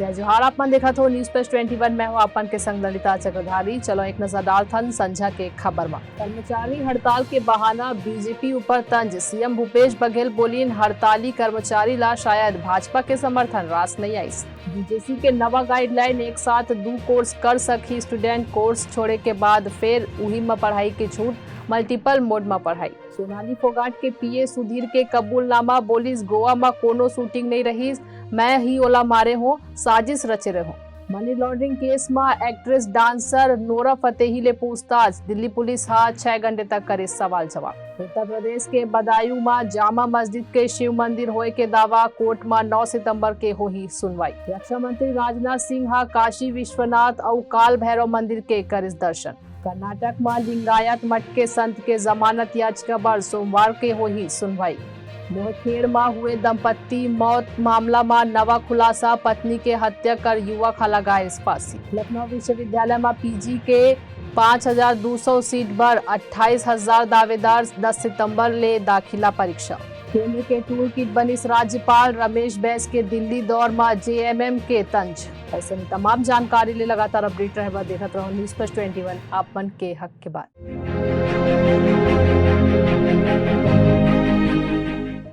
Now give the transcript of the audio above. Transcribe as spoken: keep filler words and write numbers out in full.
जोहार, आप मन देखत हो News Plus ट्वेंटी वन, मैं हूं आप मन के संग ललिता चक्रधारी। चलो एक नजर डालथन संझा के खबर मा। कर्मचारी हड़ताल के बहाना, बीजेपी ऊपर तंज, सीएम भूपेश बघेल बोलिन हड़ताली कर्मचारी ला शायद भाजपा के समर्थन रास नइ आइस। बीजेसी के नवा गाइडलाइन, एक साथ दू कोर्स कर सकही स्टूडेंट, कोर्स छोड़े के बाद फेर उही म पढ़ाई के छूट, मल्टीपल मोड म पढ़ाई। सोनाली फोगाट के पीए सुधीर के कबूलनामा, बोलिस गोवा म कोनो शूटिंग नइ रहिस, मैं ही ओला मारे हों, साजिश रचे रहों। मनी लॉन्ड्रिंग केस म एक्ट्रेस डांसर नोरा फतेही ले पूछताछ, दिल्ली पुलिस ह छह घंटे तक करे सवाल जवाब। उत्तर प्रदेश के बदायूं म जामा मस्जिद के शिव मंदिर होए के दावा, कोर्ट म नौ सितंबर के होही सुनवाई। रक्षा मंत्री राजनाथ सिंह ह काशी विश्वनाथ अउ काल भैरव मंदिर के करिस दर्शन। कर्नाटक म लिंगायत मठ के संत के जमानत याचिका बर सोमवार के होही सुनवाई। मोहखेड़ म हुए दंपत्ति मौत मामला म नवा खुलासा, पत्नी के हत्या कर युवक ह लगाइस फांसी। लखनऊ विश्वविद्यालय म पीजी के पाँच हजार दू सौ सीट बर अट्ठाईस हजार दावेदार, दस सितंबर ले दाखिला परीक्षा। केंद्र के टूल किट बनिस राज्यपाल, रमेश बैस के दिल्ली दौर म जेएमएम के तंज। अइसन तमाम जानकारी ले लगातार अपडेट रहे बर देखत रहो News Plus ट्वेंटी वन, आप मन के हक के बात।